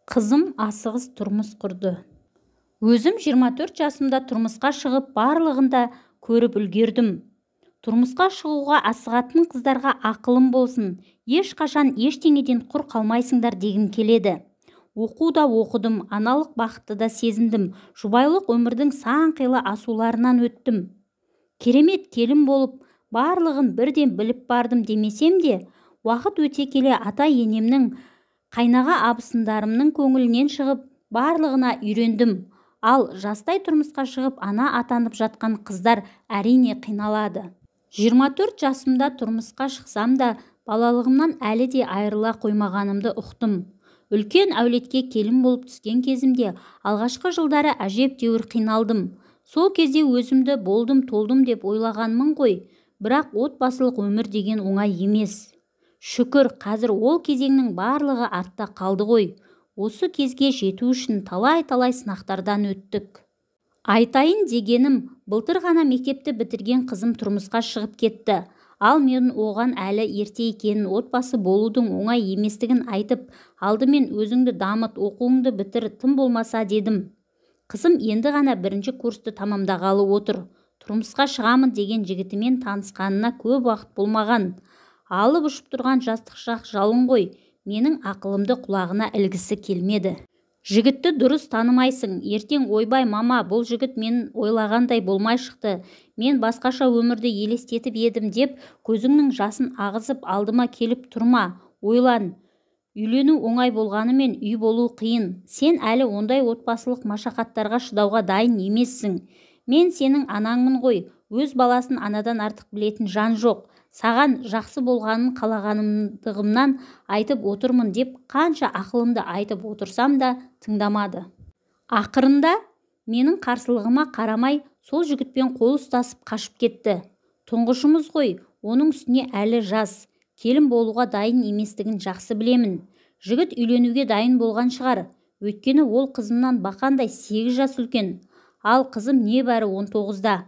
Қызым асығыс тұрмыс құрды. Өзім 24 жасымда тұрмысқа шығып, барлығын да көріп үлгердім. Тұрмысқа шығуға асығатын қыздарға ақылым болсын, ешқашан ештеңеден құр қалмайсыңдар дегім келеді. Оқу да оқыдым, аналық бақытты да сезіндім, жұбайлық өмірдің сан қилы асуларынан өттім. Керемет келін болып, барлығын бірден біліп бардым демесем де, уақыт өте келе ата-енемнің, қайнаға абысындарымның көңілінен шығып, барлығына үйрендім. Ал жастай тұрмысқа шығып, ана атанып жатқан қыздар әрине қиналады. 24 жасымда тұрмысқа шықсам да, балалығымнан әлі де айырыла қоймағанымды ұқтым. Үлкен әулетке келін болып түскен кезімде алғашқы жылдары әжептәуір қиналдым. Сол кезде өзімді болдым-толдым деп ойлағанмын ғой, бірақ отбасылық өмір деген оңай емес. Шүкір, қазір ол кезеңнің барлығы артта қалды ғой. Осы кезге жету үшін талай-талай сынақтардан өттік. Айтайын дегенім, былтыр ғана мектепті бітірген қызым тұрмысқа шығып кетті. Ал мен оған әлі ерте екенін, отбасы болудың оңай еместігін айтып, алдымен өзіңді дамыт, оқуыңды бітір, тым болмаса дедім. Қызым енді ғана бірінші курсты тамамдағалы отыр. Тұрмысқа шығамын деген жігітімен танысқанына көп уақыт болмаған. Алып ұшып тұрған жастық шақ жалын ғой, менің ақылымды құлағына ілгісі келмеді. Жігітті дұрыс танымайсың, ертең ойбай мама, бұл жігіт мен ойлағандай болмай шықты, мен басқаша өмірді елестетіп едім деп көзіңнің жасын ағызып алдыма келіп тұрма, ойлан. Үйлену оңай болғанымен үй болу қиын. Сен әлі ондай отбасылық машақаттарға шыдауға дайын емессің. Мен сенің анаңмын ғой, өз баласын анадан артық білетін жан жоқ. Саған жақсы болғанын қалағанымдығымнан айтып отырмын деп қанша ақылымды айтып отырсам да тыңдамады. Ақырында менің қарсылығыма қарамай сол жігітпен қол ұстасып қашып кетті. Тұңғышымыз ғой, оның үстіне әлі жас, келін болуға дайын еместігін жақсы білемін. Жігіт үйленуге дайын болған шығар, өйткені ол қызымнан бақандай 8 жас үлкен, ал қызым небәрі 19-да.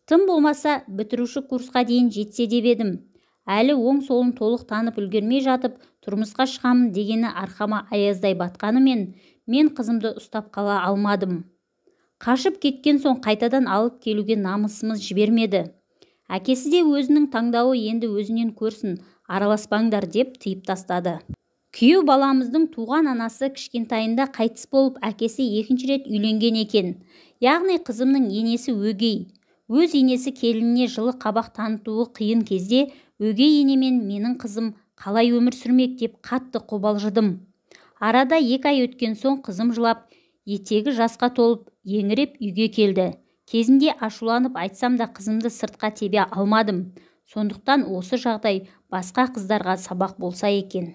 Тым болмаса бітіруші курсқа дейін жетсе деп едім. Әлі оң солын толық танып үлгермей жатып, тұрмысқа шығамын дегені арқама аяздай батқанымен, мен қызымды ұстап қала алмадым. Қашып кеткен соң қайтадан алып келуге намысымыз жібермеді. Әкесі де өзінің таңдауы енді өзінен көрсін, араласпаңдар деп тыйып тастады. Күйеу баламыздың туған анасы кішкентайында қайтыс болып, әкесі екінші рет үйленген екен. Яғни қызымның енесі өгей. Өз енесі келініне жылы қабақ танытуы қиын кезде өгей енемен менің қызым қалай өмір сүрмек деп қатты қобалжыдым. Арада 2 ай өткен соң қызым жылап, етегі жасқа толып, еңіреп үйге келді. Кезінде ашуланып айтсам да қызымды сыртқа тебе алмадым. Сондықтан осы жағдай басқа қыздарға сабақ болса екен.